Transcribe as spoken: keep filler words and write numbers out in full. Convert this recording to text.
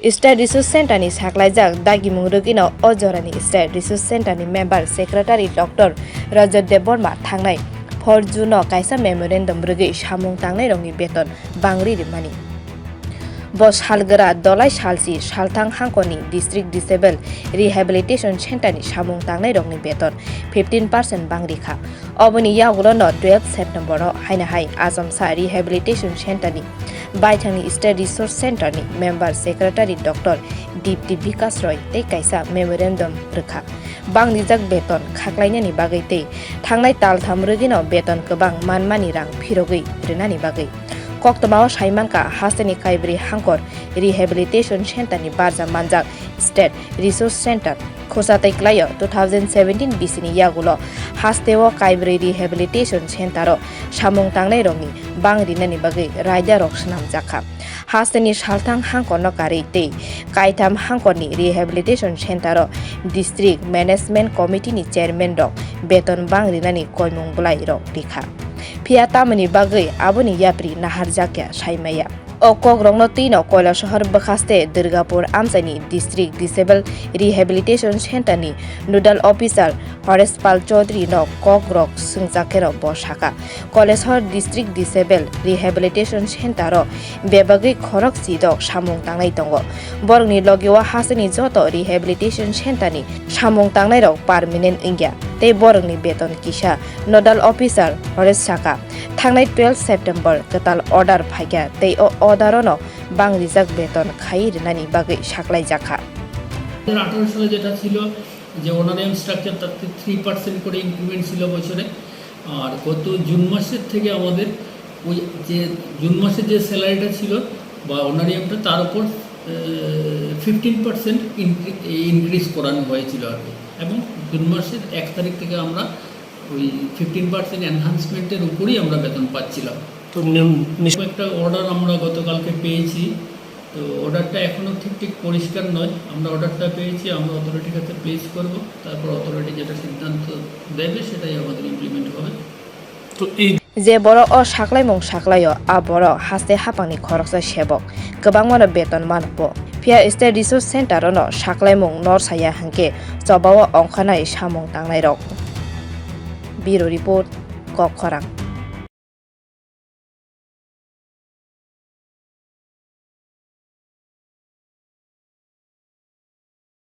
State Resource Center ni saklaijak dagimung rwgwino o jorani State Resource Center ni member secretary Doctor Rajat Debbarma thangnai four June o kaisa memorandum rwgwi samung tangnairokni beton bangri rwmani. Bo salgra dolai salsi salthang hangkorni District Disable Rehabilitation Center ni samung tangnairokni beton fifteen percent bangri kha. Oboni yagulono twelve September o haino hai Achomsa Rehabilitation Center ni baithangni State Resource Center ni member secretary Doctor Dipti Bikash Roy tei kaisa memorandum rwkha. Bangrijak beton khaklainani bagwi tei thangnai taltham rwgwino beton kwbang manmani rang phirogwi rwnani bagwi. Koktwmao saimankha hasteni kaibrwi hangkor Rehabilitation Center ni barja manjak State Resource Center. Khorsa tei klaio two thousand seventeen bisini yagulo hasteo kaibrwi Rehabilitation Center o samung tangnairokni bang rinani bagwi raidarok swnamjakha. Hasteni salthang hangkorno karwi tei kaitham hangkorni Rehabilitation Center o District Management Committee ni chairman rok beton bang rinani koimung bwlai rok rikha. Phiya tamoni bagwi aboni yapri naharjakya saimaya. O kokrokno twino Koilasohor bwkhaste Durgapur amchaini District Disable Rehabilitation Center ni Nodal Officer Horesh Pal Chaudhary no kokrok swngjak kheno bo sakha, Koilasohor District Disable Rehabilitation Center o bebagwi khorok chidok samung tangnai tongo. Borokni logeo hasteni joto rehabilitation center ni samung tangnairok permanent wngya tei borokni beton kisa. Nodal Officer Horesh sakha, thangnai twelve September kwtal order phaikha tei o order-ono bang rijak beton khai rwnani bagwi saklaijakha. দু হাজার আঠারো সালে যেটা ছিল যে honorarium structure, তাতে three percent করে ইনক্রিমেন্ট ছিল বছরে। আর গত জুন মাসের থেকে আমাদের ওই যে জুন মাসে যে স্যালারিটা ছিল বা অনারিয়ামটা, তার উপর ফিফটিন পার্সেন্ট ইনক্রিজ করানো হয়েছিল আর কি। এবং জুন মাসের এক তারিখ থেকে আমরা ওই ফিফটিন পার্সেন্ট এনহান্সমেন্টের উপরেই আমরা বেতন পাচ্ছিলাম। তো নিয়ম নিশ- একটা অর্ডার আমরা গতকালকে পেয়েছি। তো অর্ডারটা এখনও ঠিক ঠিক পরিষ্কার নয়। আমরা অর্ডারটা পেয়েছি, আমরা অথরিটির কাছে প্লেস করব, তারপর অথরিটি যেটা সিদ্ধান্ত দেবে সেটাই আমাদের ইমপ্লিমেন্ট হবে। তো এই Je borok o saklaimung saklaio, a borok haste haphangni khoroksa sebok, kwbangmano beton mano bo. Phiya State Resource Center-o no saklaimung nor saya hwnkhe chobao ongkhanai samung tangnairok. Bureau Report, Kokkhorang.